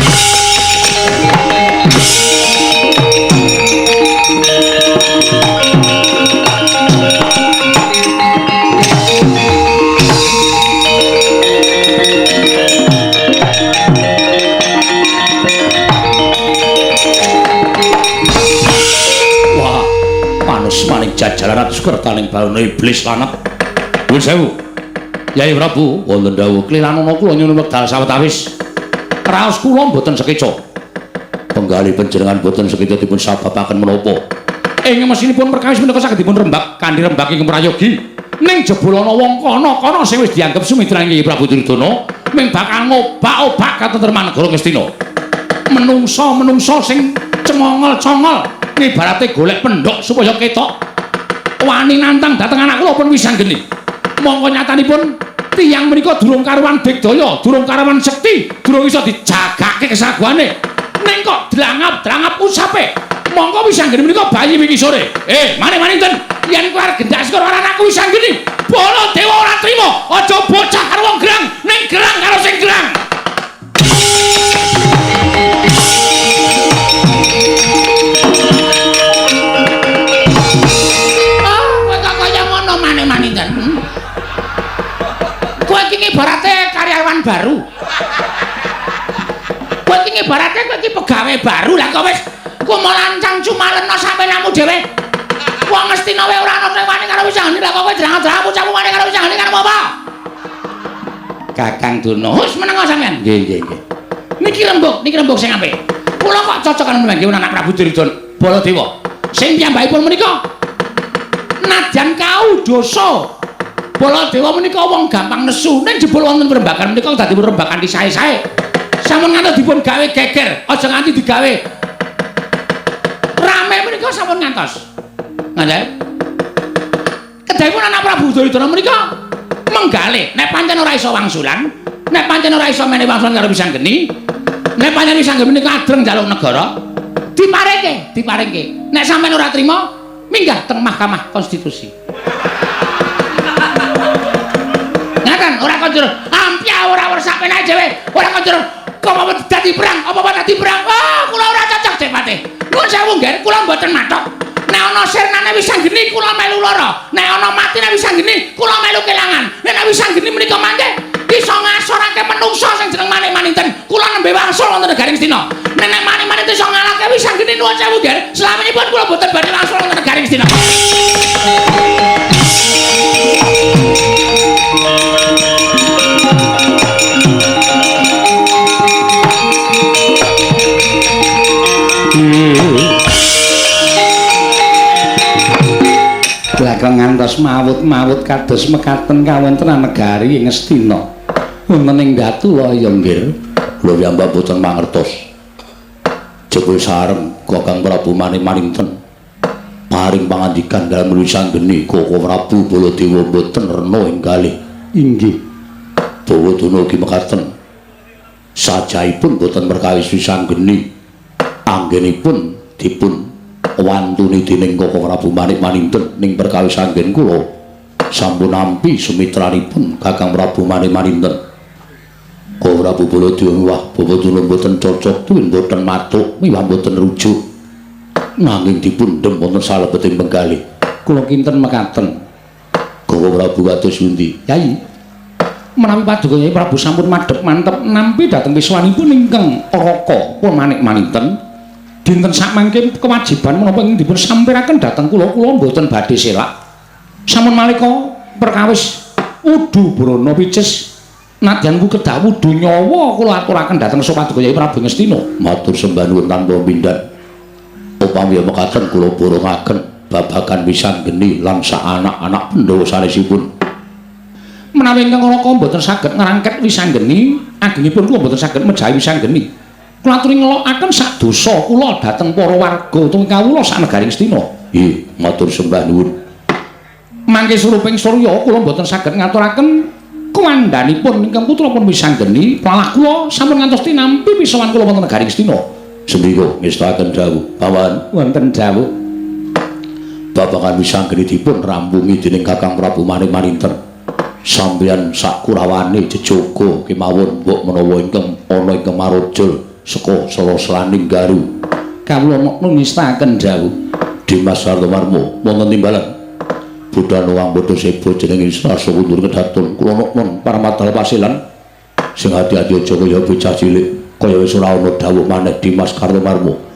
Wah, panus maning jajaran Ratu Sukertaning bawana iblis lanat. Nuwun sewu. Yai Prabu, wonten dawuh klilanana kula nyuwun wekdal sawetawis. Raos kula mboten sekeca. Penggalih panjenengan boten sekeca dipun sababaken menapa? Ing mesinipun perkawis menika saged dipun rembag kanthi rembag ingkang prayogi. Ning jebul ana wong kana-kana sing wis dianggep sumitraning Kyai Prabu Duryudana ming bakal ngobak-obak katentreman negara Ngastina. Menungsa-menungsa sing cemongol-congol ngibarate golek pendhok supaya ketok wani nantang dhateng anak kula pun Wisanggeni. Mongko nyatanipun tiyang menika durung karuan digdaya, durung karuan sekti, durung iso dijagake kesaguhane. Ning kok drangap-drangap usape. Mongko Wisanggeni menika bayi wingi sore. Maning-maning ten, yen kowe arep gendak skor anakku Wisanggeni, Baladewa ora trima. Aja bocah karo wong gerang, ning gerang karo sing gerang. Ah, kowe kok kaya ngono maning-maning ten. Kowe iki ibarate karyawan baru. Kowe iki ibarate kowe iki pegawe baru lah kok wis kumalancang cumalena sampenamu dhewe. Wong Ngastina wae ora ana sing wani karo Wisanggeni lah kok kowe drang-drang ucapmu wani karo Wisanggeni karo apa? Kakang Durna, hus meneng sampean. Nggih, nggih, nggih. Niki rembug sing apik. Kula kok cocokan menggih anak Prabu Duryudana Baladewa. Sing piyambakipun menika nadyan kaudosa Baladewa menika wong gampang nesu, ning jebul wonten rembagan menika dadi rembagan disae-sae. Sampun ngantos dipun gawe geger, aja nganti digawe rame menika sampun ngantos. Ngantos. Kedahipun anak Prabu Duryudana menika menggalih, nek pancen ora iso wangsulan, nek pancen ora iso menehi wangsulan karo Wisanggeni, nek pancen Wisanggeni menika adreng njaluk negara, diparingke, diparingke. Nek sampeyan ora trima, minggah teng Mahkamah Konstitusi. Ngaten, ora konjur ampya ora ora sapenake dhewe, ora konjur kok apa dadi perang, apa dadi perang. Wah, kula ora cocok Depate. Nuwun sewu nggih, kula mboten mathok. Nek ana sirnane Wisanggeni kula melu lara, nek ana matine Wisanggeni kula melu kelangan. Nek Wisanggeni menika mangke iso ngasorake menungsa sing jeneng Manik-Maninten, kula nembe wangsul wonten negari Ngastina. Nek Manik-Maninten iso ngalahke Wisanggeni nuwun sewu nggih, slaminipun kula mboten badhe wangsul wonten negari Ngastina. Lah kok ngantos mawut-mawut kados mekaten kawontenan negari Ngastina. Wonten ing Datulaya nggih. Kula piyambak boten mangertos. Jebul sareng Kakang Prabu Manik-Maninten paring pangandikan dalem Wisanggeni Koko Prabu Baladewa boten rena ing galih. Inggih. Bawadana ugi mekaten. Sajaipun boten perkawis Wisanggeni anggenipun dipun wantuni dening Koko Prabu Manik-Maninten ning perkawis anggen kula sampun nampi sumitranipun Kakang Prabu Manik-Maninten. Koko Prabu Baladewa wah bawadana boten cocok tuwin boten matuk miwah boten rujuk nanging dipundhem wonten salebeting penggalih. Kula kinten mekaten. Koko Prabu kados pundi? Yai, menawi paduka Yai Prabu sampun madhep mantep nampi dhateng wiswanipun ingkang Raka pun Manik-Maninten, dinten sakmangke kewajiban menapa ingkang dipun sampiraken dhateng kula, kula mboten badhe selak. Sampun malika perkawis wudu brana picis nadyan ku kedah wudu nyawa kula aturaken dhateng paduka Yai Prabu Ngastina. Matur sembah nuwun tanpa pindhan. Upami mekaten kula borongaken babagan Wisanggeni lan sak anak-anak Pandhawa sanesipun. Menawi ingkang Raka mboten saged ngrangket Wisanggeni, agengipun kula mboten saged mejahi Wisanggeni. Kula aturi ngelokaken sak dosa kula dhateng para warga utawi kawula sak negari Ngastina. Nggih, matur sembah nuwun. Mangke suruping surya kula mboten saged ngaturaken kuwandhanipun ingkang putra pun Wisanggeni, malah kula sampun ngantos tinampi pisawan kula wonten negari Ngastina. Sendika ngestakaken dawuh, Paman. Wonten dawuh. Babagan Wisanggeni dipun rampungi dening Kakang Prabu Manik-Maninten. Sampeyan sak kurawane jejaga kemawon mbok menawa ingkang ana ingkang marujul saka sela-selaning garu. Kawula mokno ngestakaken dawuh. Dimas Kartomarmo wonten timbalan. Budhana wang bodho sebo jenenge Srasa Kundur kedatun kula noknon paramatal pasilan sing ati-ati aja kaya bocah cilik kaya wis ora ana dawuh maneh Dimas Kartomarmo.